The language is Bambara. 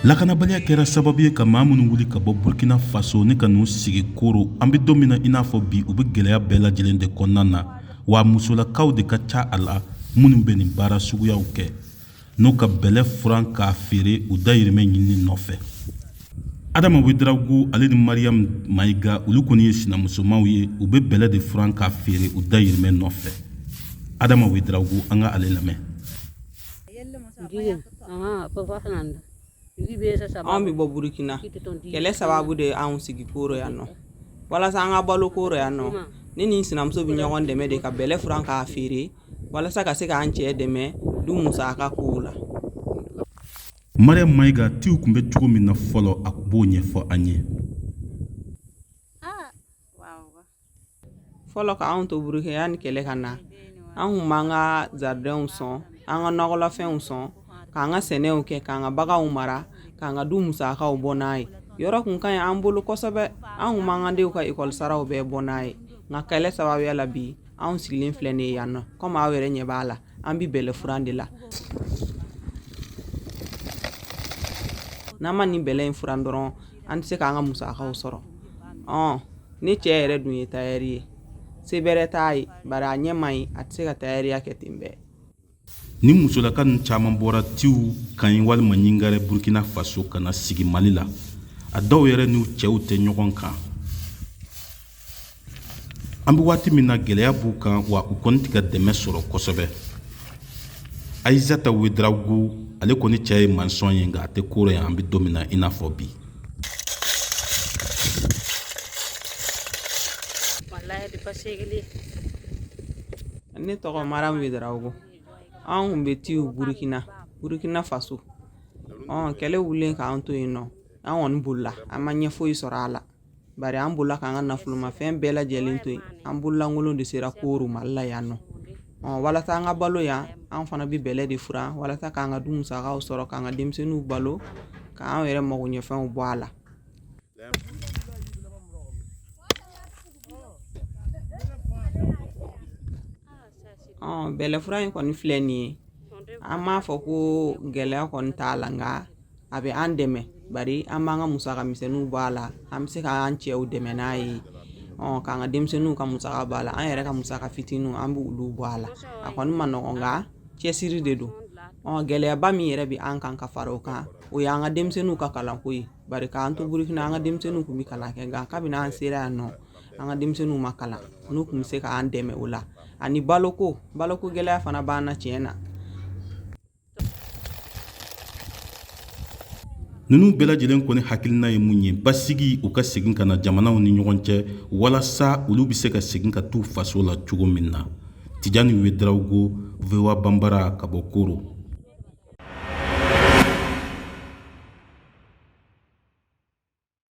Lakanabaliya kɛra sababu ye ka maa minnu wuli ka bɔ Burkina Faso ni ka n'u sigi Koro. An bɛ don min na i n'a fɔ bi, u bɛ gɛlɛya bɛɛ lajɛlen de kɔnɔna na, wa musolakaw de ka ca a la minnu bɛ nin baara suguyaw kɛ, n'u ka bɛlɛ furan k'a feere u dayirimɛ ɲinini nɔfɛ. Adama Wedarawogo ale ni Mariam Mayiga, olu kɔni ye sinamusomaw ye, u bɛ bɛlɛ de furan k'a feere u dayirimɛ nɔfɛ. Adama Wedarawogo, an ka ale lamɛn. Anw bɛ bɔ Burukina. Kɛlɛ sababu de ye anw sigi Koro yan nɔ. Walasa an ka balo Koro yan nɔ, ne ni n sinamuso bɛ ɲɔgɔn dɛmɛ de ka bɛlɛ furan k'a feere walasa ka se k'an cɛ dɛmɛ du musaka kow la. Mariam Mayiga, tiw tun bɛ cogo min na fɔlɔ, a b'o ɲɛfɔ an ye. Fɔlɔ k'anw to Burukina yanni kɛlɛ ka na, an tun b'an ka jardinw sɔn, an ka nakɔlafɛnw sɔn, k'an ka sɛnɛw kɛ, k'an ka baganw mara, k'an ka du musakaw bɔ n'a ye. Yɔrɔ tun ka ɲi an bolo kosɛbɛ, an tun b'an ka denw ka ekɔli saraw bɛɛ bɔ n'a ye. Nka kɛlɛ sababuya la bi, anw sigilen filɛ nin ye yan nɔ, komi aw yɛrɛ ɲɛ b'a la, an bɛ bɛlɛ furan de la. N'an ma nin bɛlɛ in furan dɔrɔn, an tɛ se k'an ka musakaw sɔrɔ. Ne cɛ yɛrɛ dun ye tayɛri ye, se bɛrɛ t'a ye, bari a ɲɛ man ɲi, a tɛ se ka tayɛriya kɛ ten bɛɛ. Nin musolaka ninnu caman bɔra Tiw, Kayi walima Ɲingarɛ, Burkina Faso, ka na sigi Mali la. A dɔw yɛrɛ n'u cɛw tɛ ɲɔgɔn kan. An bɛ waati min na, gɛlɛya b'u kan, wa u kɔni tɛ ka dɛmɛ sɔrɔ kosɛbɛ. Ayisata Wedarawogo, ale kɔni cɛ ye mansɔn ye, nka a tɛ Koro yan an bɛ don min na i n'a fɔ bi. Ne tɔgɔ Mariam Wedarawogo. Anw tun bɛ Tiw, Burukina, Burukina Faso. Kɛlɛ wulilen k'an to yen nɔ, an kɔni bolila, an ma ɲɛ foyi sɔrɔ a la. Bari an bolila k'an ka nafolomafɛn bɛɛ lajɛlen to yen, an bololankolon de sera Koro Mali la yan nɔ. Walasa an ka balo yan, an fana bɛ bɛlɛ de furan walasa k'an ka du musakaw sɔrɔ, k'an ka denmisɛnninw balo, k'an yɛrɛ magoɲɛfɛnw bɔ a la. Bɛlɛfuran in kɔni filɛ nin ye, an m'a fɔ ko gɛlɛya kɔni t'a la, nka a bɛ an dɛmɛ, bari an b'an ka musaka misɛnninw bɔ a la, an bɛ se k'an cɛw dɛmɛ n'a ye, k'an ka denmisɛnninw ka musaka bɔ a la, an yɛrɛ ka musaka fitininw an b'olu bɔ a la. A kɔni ma nɔgɔn, nka cɛsiri de don. Gɛlɛyaba min yɛrɛ bɛ an kan ka fara o kan, o y'an ka denmisɛnninw ka kalanko ye, bari k'an to Burukina, an ka denmisɛnninw tun bɛ kalan kɛ, nka kabini an sera yan nɔ, an ka denmisɛnninw ma kalan. N'u tun bɛ se k'an dɛmɛ o la, ani baloko baloko gɛlɛya fana b'an na tiɲɛ na. Ninnu bɛɛ lajɛlen kɔni hakilina ye mun ye? Basigi, u ka segin ka na jamanaw ni ɲɔgɔn cɛ walasa olu bɛ se ka segin ka t'u faso la cogo min na. Tijani Wedarawogo, VOA Banbara, ka bɔ Koro.